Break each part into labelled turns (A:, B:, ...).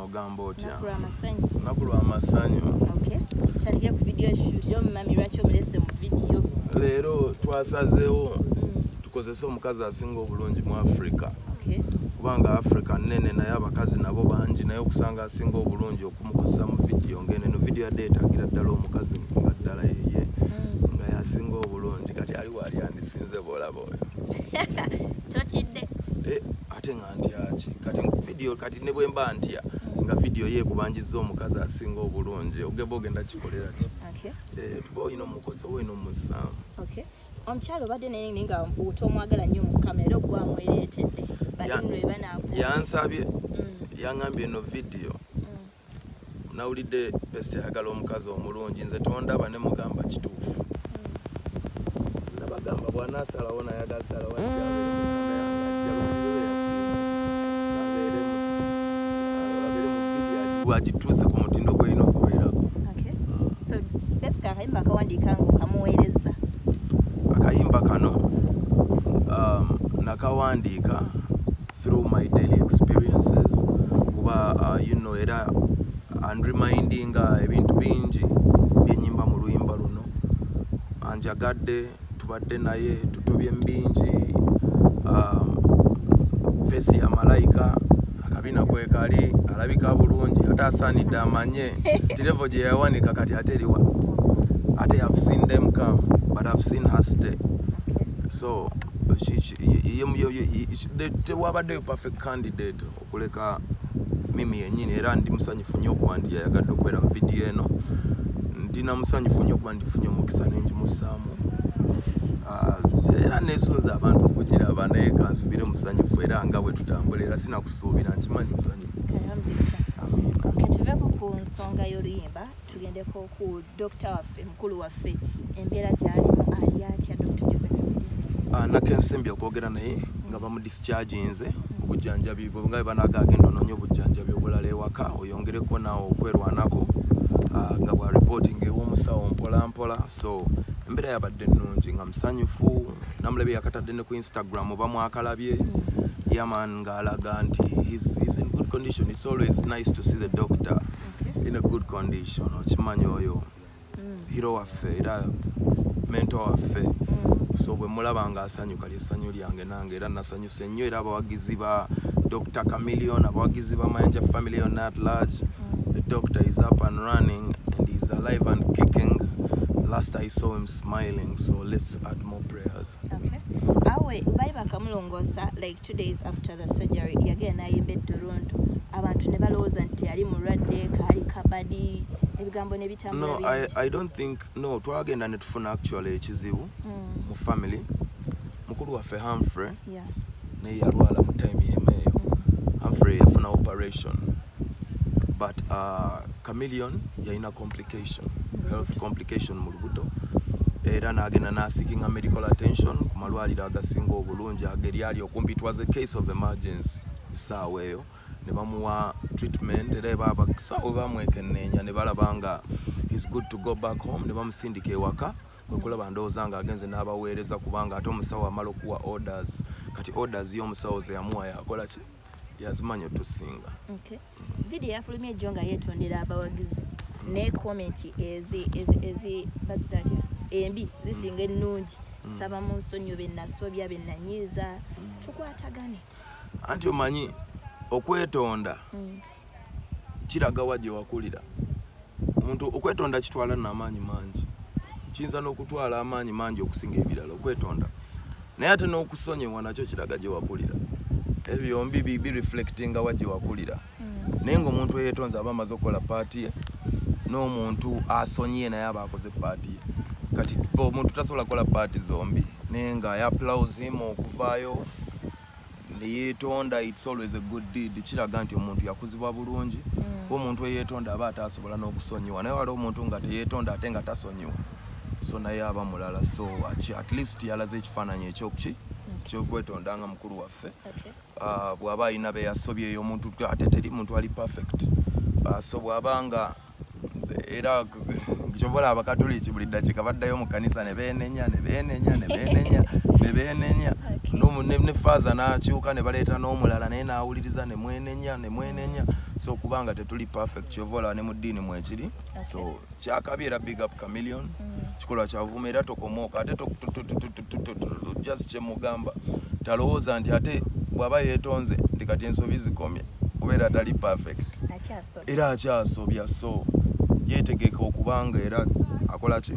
A: Mukwano, ogamba otya?
B: Lunaku lwa masanyu.
A: Lunaku lwa masanyu.
B: Okay. Tutandike ku video shoot. Yo mumami, lwaki omulese mu video?
A: Leero twasazeewo tukozese omukazi asinga obulungi mu Africa, kubanga Africa nene, naye abakazi nabo bangi, naye okusanga asinga obulungi okumukozesa mu vidiyo ngeno. Eno vidiyo yadde etagira ddala omukazi nga ddala yeye nga yasinga obulungi. Kati aliwo ali andisinze bwolaba oyo.
B: Totidde?
A: Eh, ate nga ntyaki? Kati vidiyo, kati ne bwe mba ntya nga vidiyo yeekubanjiza omukazi asinga obulungi, ogeba ogenda kikolera ki? Eh, tuba olina omukozesa oba olina omussaamu.
B: Okay. Omukyalo obadde naye nga otomwagala nnyo mu kamera, era ogwamwereetedde bainwe banaaku.
A: Yansabye, yaŋambye eno vidiyo nawulidde best ayagala omukazi omulungi, nze tondaba, ne mugamba kituufu. Nabagamba bw'anaasalawo naye agasalawo ajja abeere mu kamera, ng'ajja lumiriro yasinga abeere mu vidiyo agituuse ku mutindo gw'erina okubeerako.
B: Okay. So basically akayimba akawandiika nga okamuweereza.
A: Akayimba kano nakawandiika through my daily experiences, kuba era andremindinga ebintu bingi byenyimba mu luyimba luno. Anjagadde, tubadde naye tutobye mu bingi, face ya malayika, akabina kwekali, alabika bulungi, ate asaanidde amanye ti level gye yawanika kati ate eriwa. Ate have seen them come, but I've seen her stay. So tewabaddeyo perfect candidate okuleka Mimi yennyini. Era ndi musanyufu nnyo okuba nti yayagadde okubeera mu vidiyo eno. Ndina musanyufu nnyo okuba ndifunye omukisa nengimussaamu. Ah, era nesunza abantu okugiraba, naye kansubire musanyufu era nga bwe tutambula, era sinakusuubira, nkimanyi musanyufu.
B: Alhamdulillah.
A: Amiina.
B: Okay, tuveko ku nsonga y'oluyimba, tugendeko ku dokita waffe, mukulu waffe, embeera gy'alimu, ali atya Dr. Jose Chameleone?
A: Ah, nakensembye okwogera naye nga bamudischarginze, obujjanjabi bwe nga bwe banaga agenda onoonya obujjanjabi obulala ewaka, oyongereko naawe okwerwanako, nga bwa reporting ew'omusawo mpola mpola. So embeera yabadde nnungi, nga musanyufu. Namulabye yakatadde ne ku Instagram, bamwakalabye yaman ng'alaga nti he's in good condition. It's always nice to see the doctor in a good condition. Okimanyi oyo hero waffe era mentor waffe, so bwe mulaba nga asanyuka, lyessanyu lyange nange, era nasanyuse nnyo. Era abawagizi ba Dr Chameleon, abawagizi ba Mayanja family yonna at large, the doctor is up and running and he's alive and kicking. Last I saw him smiling, so let's add more prayers.
B: Okay. Awe bali bakamulongoosa like 2 days after the surgery, yagenda n'ayimba e Toronto, abantu ne balowooza nti yali mulwadde, kaali kabadi, ebigambo ne bitambula
A: No, I,
B: bingi.
A: I don't think, no. Twagenda ne tufuna actually ekizibu mu family. Mukulu waffe Humphrey naye yalwala mu time yemu eyo. Humphrey yafuna operation, but Chameleon yalina complication, health complication mu lubuto, era n'agenda n'aseekinga medical attention ku malwaliro agasinga obulungi ageryali okumpi. It was a case of emergency essaawa eyo, ne bamuwa treatment, era abasawo bamwekenneenya ne balaba nga he's good to go back home, ne bamusindika ewaka. Kwekulaba ndowooza nga agenze n'abaweereza, kubanga ate omusawo amala okuwa orders. Kati orders y'omusawo ze yamuwa yakola ki, yazimanya otusinga.
B: Okay. Video yafulumye ejjo nga yeetondera abawagizi, ne comment ezi bazita atya, embi zisinga ennungi. Saba mu nsonyiwe bennasobya, bennanyiiza, tukwatagane.
A: Anti omanyi okwetonda kiraga wa gye wakulira omuntu. Okwetonda kitwala namaanyi mangi, kiyinza n'okutwala amaanyi mangi okusinga ebirala okwetonda, naye ate n'okusonyiwa nakyo kiraga gye wakulira. Ebyo byombi bireflectinga wa gye wakulira. Naye ng'omuntu eyeetonze aba amaze okukola part ye, n'omuntu asonyiye naye aba akoze part ye. Kati omuntu tasobola kukola part zombi, naye nga applause him okuvaayo neyeetonda. It's always a good deed, kiraga nti omuntu yakuzibwa bulungi, kuba omuntu eyeetonda aba ate asobola n'okusonyiwa. Naye waliwo omuntu nga teyeetonda ate nga tasonyiwa, so naye aba mulala. So at least yalaze ekifaananyi ekyokuki kyokwetonda nga mukulu waffe. Bw'aba alina beyasobyeyo, omuntu ate teri muntu ali perfect. So bw'aba nga era kyova olaba Abakatuliki buli ddakiika baddayo mu kanisa ne beenenya, ne beenenya, ne beenenya, ne beenenya. Ne faaza n'akyuka ne baleeta n'omulala naye n'awuliriza ne mwenenya ne mwenenya. So kubanga tetuli perfect, kyova olaba ne mu ddiini mwekiri. So kyakabi era big up Chameleon, kikolwa kyavuma era tokomooka ate just kyemugamba talowooza nti ate bw'aba yeetonze nti kati ensobi zikomye, kubeera tali perfect.
B: Akyasobya.
A: Era akyasobya, so yeetegeka okubanga era akola ki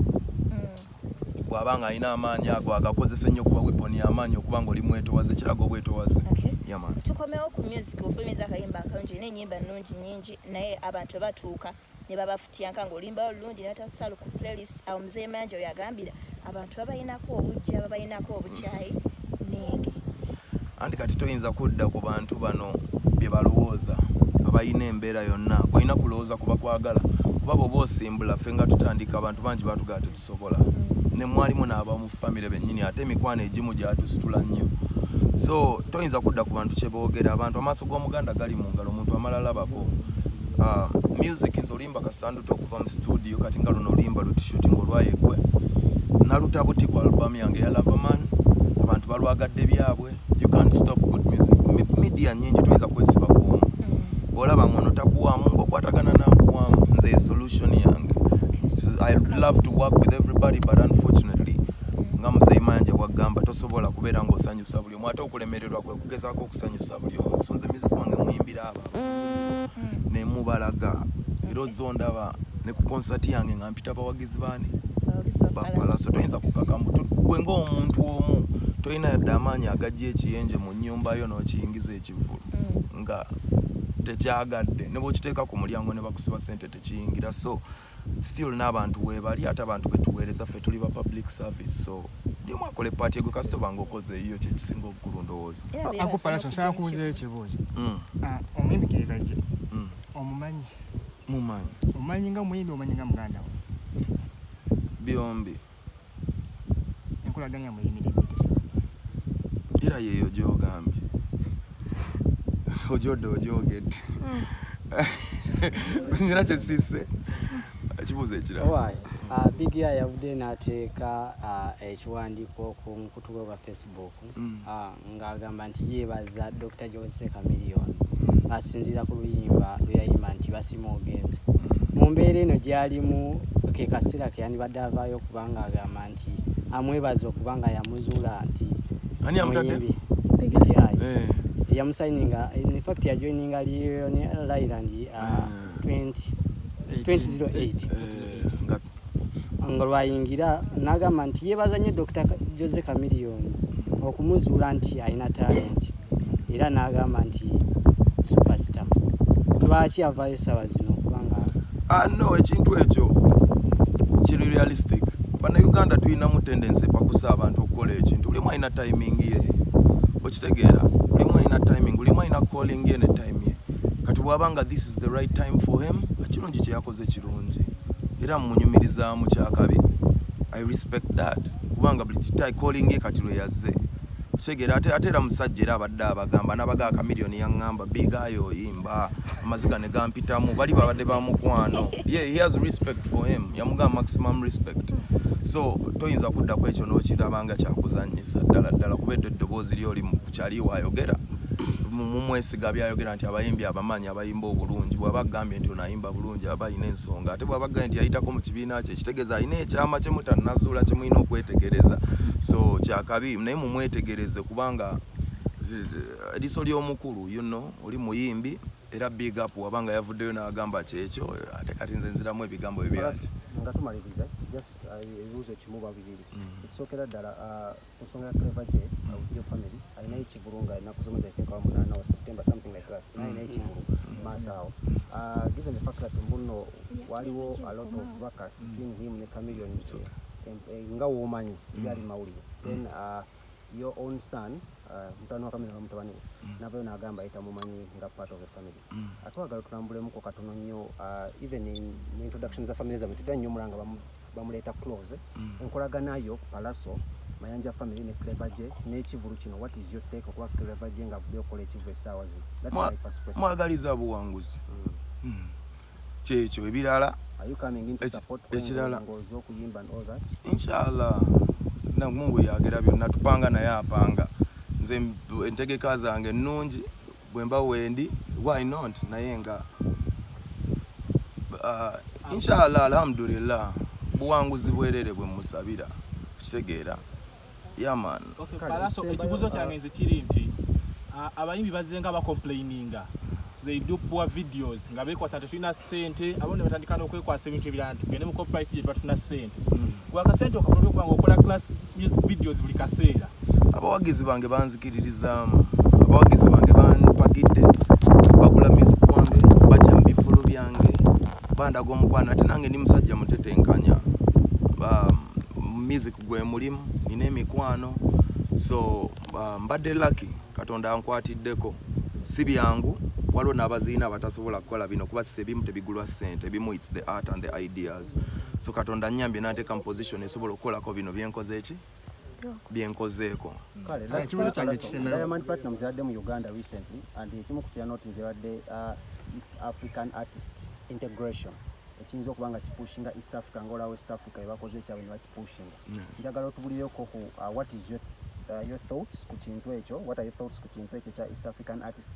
A: bw'aba nga alina amaanyi ago agakozesa ennyo, kuba weapon y'amaanyi okuba nga oli mwetowaze, kiraga obwetowaze. Yeah, man.
B: Tukomewo ku music. Ofulumiza akayimba akalungi n'ennyimba nnungi nyingi, naye abantu batuuka ne babafutyanka ng'olimbawo olulungi n'atasalu ku playlist. Awo Muzeeyi Mayanja oyo agambira abantu babayinako obujja, babayinako obukyayi nenge.
A: Anti kati toyinza kudda ku bantu bano bye balowooza abalina embeera yonna. Olina kulowooza kuba kwagala, kuba bw'oba osimbula, ffe nga tutandika abantu bangi batugala tetusobola, ne mwalimu n'abamu famire bennyini, ate emikwano egimu gyatusitula nnyo. So toyinza kudda ku bantu kye boogera. Abantu amaaso g'omuganda gali mu ngalo, omuntu amala alabako. Music nze oluyimba kasanduta okuva mu studio, kati nga luno oluyimba lutushooting olwayegwe naluta buti ku album yange ya Loverman, abantu balwagadde byabwe. You can't stop good music. Media nyingi, toyinza kwesiba ku omu. Bw'olaba ngono takuwaamu ng'okwatagana n'akuwaamu, nze ye solution yange. So, I love to work with everybody, but unfortunately nga Muzeyi Mayanja bwagamba, tosobola kubeera ng'osanyusa buli omu, ate okulemererwa kwe kugezaako okusanyusa buli omu. So nze music wange muyimbira abo nemubalaga, era ozondaba ne ku concert yange nga mpita bawagizi baani bapalaso. Toyinza kukaka gwe ng'omuntu omu, tolina yadde amaanyi agajja ekiyenje mu nnyumba yo n'okiyingiza ekivvulu nga tekyagadde, ne bwokiteeka ku mulyango ne bakusiba sente tekiyingira. So still n'abantu weebali, ate abantu betuweereza ffe tuli ba public service, so buli omu akola epaati egwe kasita obanga okoze eyiyo, kyekisinga obukulu ndowooza.
C: Uncle Pallaso, nsaba kubuuzayo ekibuuzo. Ah, omuyimbi Clever J omumanyi?
A: Mumanyi.
C: Omumanyi nga muyimbi, omanyi nga muganda we?
A: Byombi.
C: Enkolagana yamuyimiridde etesa?
A: Era yeeyo gyogambye ojodde ogyogedde nina kyesisse ekibuuzo ekirala.
D: Owaaye, Big Eye yavudde n'ateeka ekiwandiiko ku mukutu gwe gwa Facebook ng'agamba nti yeebaza Dr. Jose Chameleone ng'asinziira ku luyimba lwe yayimba nti Basiima Ogenze. Mu mbeera eno gy'alimu, ke kaseera ke yandibadde avaayo kubanga agamba nti amwebaza okuba nga yamuzuula nti
A: Ani yamutadde?
D: muyimbi. Big Eye.
A: Eh.
D: Yamusayininga, in fact yajoininga Leone Island 20 2008.
A: Eh, nga
D: Nga lwayingira n'agamba nti yeebaza nnyo Dr. Jose Chameleone okumuzuula nti alina talent, era n'agamba nti superstar. Lwaki avaayo essaawa zino okubanga
A: Ah, no, ekintu ekyo kiri realistic. Bannayuganda tulinamu tendency epakusa abantu okukola ekintu. Buli omu alina timing ye, okitegeera? Buli omu alina timing, buli omu alina calling ye ne time ye. Kati bw'aba nga this is the right time for him, ekirungi kye yakoze kirungi era mmunyumirizaamu kyakabi. I respect that, kubanga buli calling ye kati lwe yazze, okitegeera? Ate era musajja era abadde abagamba n'abaga Chameleone yaŋŋamba, "Big Eye oyimba," amaziga ne gampitamu. Bali babadde bamukwano. Yeah, he has respect for him, yamugamba maximum respect. So toyinza kuddako ekyo n'okiraba nga kyakuzanyisa ddala ddala, kuba eddo eddoboozi lyoli kyali waayogera mumwesiga byayogera nti abayimbi abamanyi abayimba obulungi. Bw'aba agambye nti ono ayimba bulungi, aba alina ensonga. Ate bw'aba agambye nti yayitako mu kibiina kye, ekitegeeza alina ekyama kye mutannazuula kye mulina okwetegereza. So kyakabi, naye mumwetegereze kubanga eriiso ly'omukulu, oli muyimbi era big up wabanga yavuddeyo n'agamba kyekyo. Ate kati nze nziramu ebigambo bye byaki.
E: Nga tumaliriza, just ebibuuzo kimu ba bibiri. Ekisookera ddala, ku nsonga ya Clever J, your family alinayo ekivulu nga ennaku z'omwezi, I think awa 8 wa September, something like that, naye alinayo ekivulu maaso awo. Given the fact that mbuno waliwo a lot of ruckus between him ne Chameleone, nga woomanyi ebyali mawulire, then your own son, mutabani wa Chameleone, mutabani we navayo n'agamba ye tamumanyi nga part of the family. Atwagala tulambulemuko katono nnyo, even in mu introduction za family zammwe tetera nnyo omulanga bamuleeta close. Enkolagana yo Pallaso Mayanja family ne Clever J n'ekivulu kino, what is your take okuba Clever J nga avuddeyo okukola ekivulu essaawa zino? That's my first question.
A: Mwagaliza buwanguzi. Kyekyo ebirala.
E: Are you coming in to support
A: Ekirala.
E: ng'oze okuyimba and all that?
A: Inshallah, na Mungu yagera byonna, tupanga naye apanga. Nze entegeka zange ennungi, bwe mba wendi, why not? Naye nga inshallah, alhamdulillah, buwanguzi bwerere bwe musabira, kitegeera? Yeah man.
F: Okay, Pallaso, ekibuuzo kyange nze kiri nti abayimbi bazze nga bacomplaininga they do poor videos nga beekwasa tetulina ssente, abamu ne batandika n'okwekwasa ebintu ebirala nti tugende mu copyright gye tuba tufuna ssente. Gwe akasente okafuna okuba nga okola class music videos buli kaseera?
A: Abawagizi bange banzikiririzaamu, abawagizi bange banpagidde, bagula music wange, bajja mu bivulu byange, bandaga omukwano. Ate nange ndi musajja mutetenkanya. Music gwe mulimu, nina emikwano, so mbadde lucky, Katonda ankwatiddeko. Si byangu, waliwo n'abaziina abatasobola kukola bino, kuba si ebimu tebigulwa ssente, ebimu it's the art and the ideas. So Katonda anyambye n'anteeka mu position esobola okukolako bino byenkoze, eki byenkozeeko.
E: Kale,
C: Ekibuuzo kyange kisembeyo.
E: Diamond Platnumz yabadde mu Uganda recently and ekimu ku kyanote nze yabadde East African Artist Integration, ekiyinza okuba nga kipushinga East Africa, nga olaba West Africa ebakoze ekyabwe ne bakipushinga. Njagala otubulireko ku what is your thoughts ku kintu ekyo, what are your thoughts ku kintu ekyo ekya East African Artist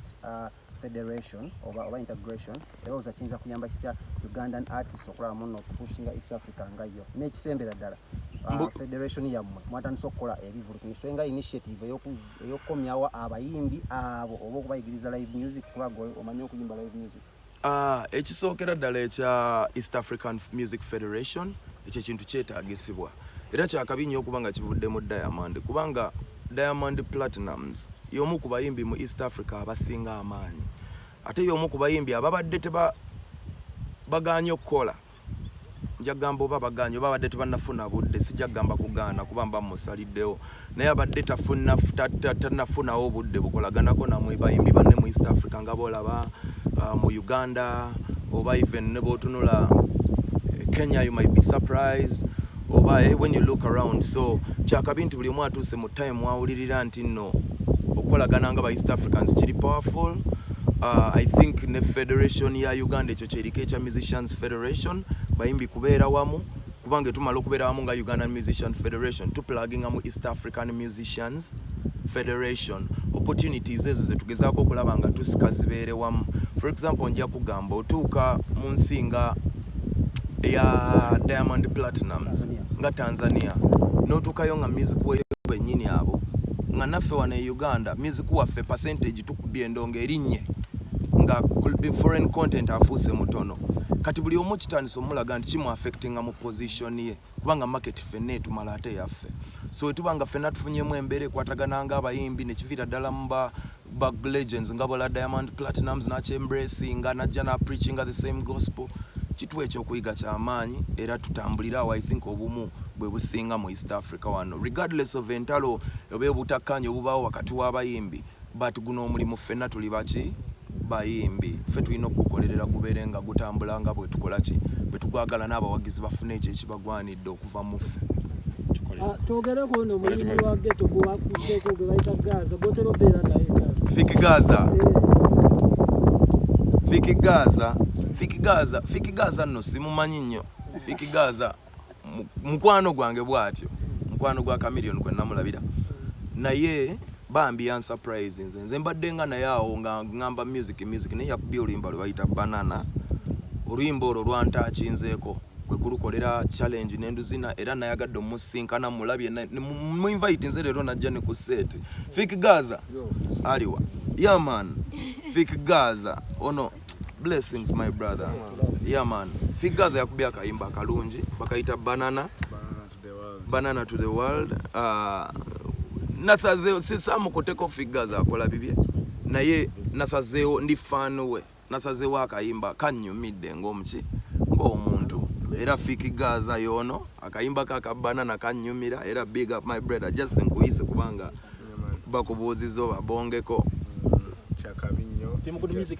E: Federation oba integration, era olowooza kiyinza kuyamba kitya Ugandan artist okulaba muno okupushinga East Africa nga yo? N'ekisembera ddala, federation yammwe mwatandise okukola ebivulu so nga initiative ey'okukomyawo abayimbi abo oba okubayigiriza live music, kuba gwe omanyi okuyimba live music.
A: Ekisookera ddala ekya East African Music Federation, ekyo ekintu kyetaagisibwa era kyakabi nnyo okuba nga kivudde mu Diamond, kubanga Diamond Platnumz y'omu ku bayimbi mu East Africa abasinga amaanyi, ate y'omu ku bayimbi ababadde teba baganye okukola. Nja kugamba oba baganye oba abadde tebannafuna budde, sijja kugamba kugaana kuba mba musaliddewo, naye abadde tannafunawo obudde bukolaganako namwe bayimbi banne mu East Africa, nga boolaba mu Uganda oba even ne bw'otunula Kenya, you might be surprised, oba when you look around. So kyakabi nti buli omu atuuse mu time mwawulirira nti nno okukolagana nga ba East Africans kiri powerful. I think ne federation ya Uganda, ekyo kyeriko ekya Musicians Federation, bayimbi kubeera wamu, kubanga tumala okubeera wamu nga Ugandan Musician Federation, tupluginga mu East African Musicians Federation. Opportunities ezo zetugezaako okulaba nga tusika zibeere wamu. For example, nja kugamba otuuka mu nsi nga eya Diamond Platnumz, nga Tanzania, n'otuukayo nga music weyo bennyini abo, nga naffe wano e Uganda music waffe percentage tukubye endongo erinnye, nga foreign content afuuse mutono. Kati buli omu kitandise omulaga nti kimu affectinga mu position ye, kubanga market ffenna etumala ate yaffe. So wetuba nga ffenna tufunyemu embeera ekwatagana nga abayimbi, nekiviira ddala mu ba legends nga bola Diamond Platnumz nakyembracinga, najja na preachinga the same gospel, kituwa ekyokuyiga kyamaanyi era tutambulire awo. I think obumu bwe businga mu East Africa wano, regardless of entalo oba obutakkaanya obubaawo wakati w'abayimbi, but guno omulimu ffenna tuli baki bayimbi, ffe tulina okugukolerera gubeere nga gutambula nga bwe tukola ki bwe tugwagala, n'abawagizi bafune ekyo ekibagwanidde okuva mu ffe.
G: Twogereko ono omuyimbi wa ghetto gwewakuddeko gwe bayita Gaza, gwotera obeera naye, Gaza.
A: Fik Gaza. Fik Gaza, Fik Gaza, Fik Gaza nno simumanyi nnyo. Fik Gaza mukwano gwange bw'atyo, mukwano gwa Chameleone kwe namulabira, naye bambi yansurprise. Nze mbadde nga naye awo nga ngamba music music, naye yakubye oluyimba lwe bayita Banana. Oluyimba olwo lwantakinzeeko, kwe kulukolera challenge nenduzina, era nayagadde omusinkana mulabye muinvite nze leero najja ne ku set. Fik Gaza aliwa? Yeah man, Fik Gaza ono, blessings my brother. Yeah man, Fik Gaza yakubye akayimba akalungi bakayita Banana, Banana to the World. Nasazeewo sisamukuteko, Fik Gaza akola bibye, naye nasazeewo ndi fan we, nasazeewo akayimba kanyumidde ng'omuki ng'omuntu, era Fik Gaza yoono akayimba ka akabanana kanyumira, era big up my brother. Just nkuyise kubanga bakubuuziza obabongeko.
C: Kyakabi nnyo.
F: Team Good Music.